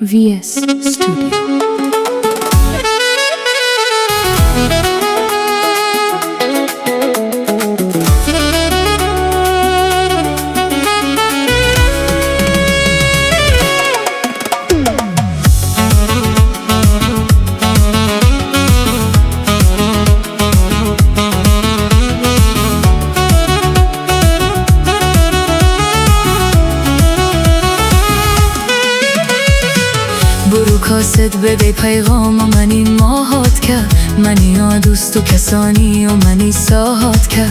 V S studio. برو کاسد بدے پیغام منی ماہات کہ منی آ دوست و کسانی و منی ساہات کہ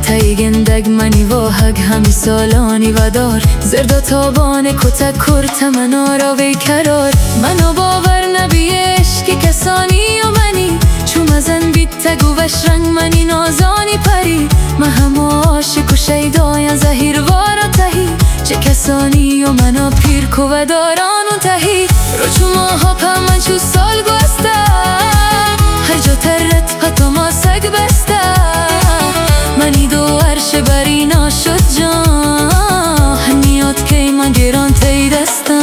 تئی گندگ منی واہگ ہمی سالانی ودار زرد و تابان کتگ کرت منا را بے قرار۔ منو باور نبی عشق کسانی و منی چو مزن بیتگ و وش رنگ منی نازانی پری۔ من ہما عاشق و شیدایاں زہیر وارا تہی چہ کسانی و منا پیر کو وداران و تہی۔ روچ و ماہ پہ من چو سال گوستہ، ہر جا ترت پہ تو ما سگ بستہ۔ منی دو عرش بری ناشد جان، ہنی آتکئی من گران تئی دستاں۔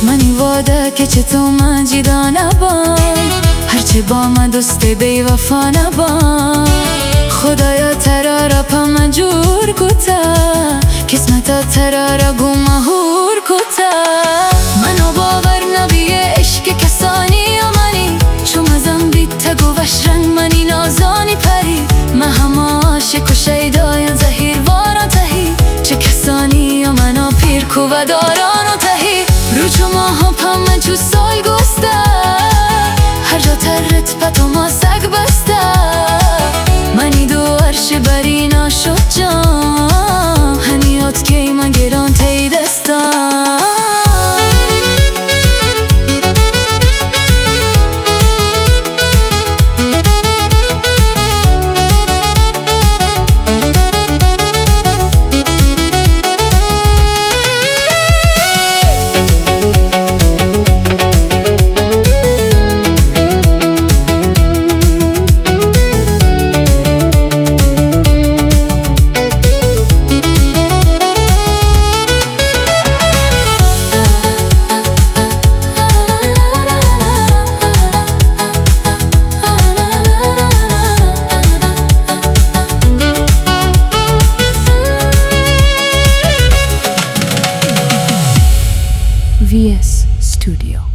منی وعدہ کہ چہ تو من جدا نباں، ہرچہ با من دوست بے وفا نباں۔ خدایا ترا را پہ من جور کتا، قسمتا ترا را گوں من ہور کتا۔ منو باور نبی عشق کسانی و منی، چو مزن بیتگ و وش رنگ منی نازانی پری۔ من ہما عاشق و شیدایاں زہیر واراں تہی، چہ کسانی و منا پیر کو وداران و تہی۔ روچ و ماہاں پہ من چو سال گوستہ، ہر جا ترت پہ تو ما سگ بستہ۔ منی دو عرش بری ناشد جان، ہنی آتکئی من گران تئی دستاں۔ V S studio.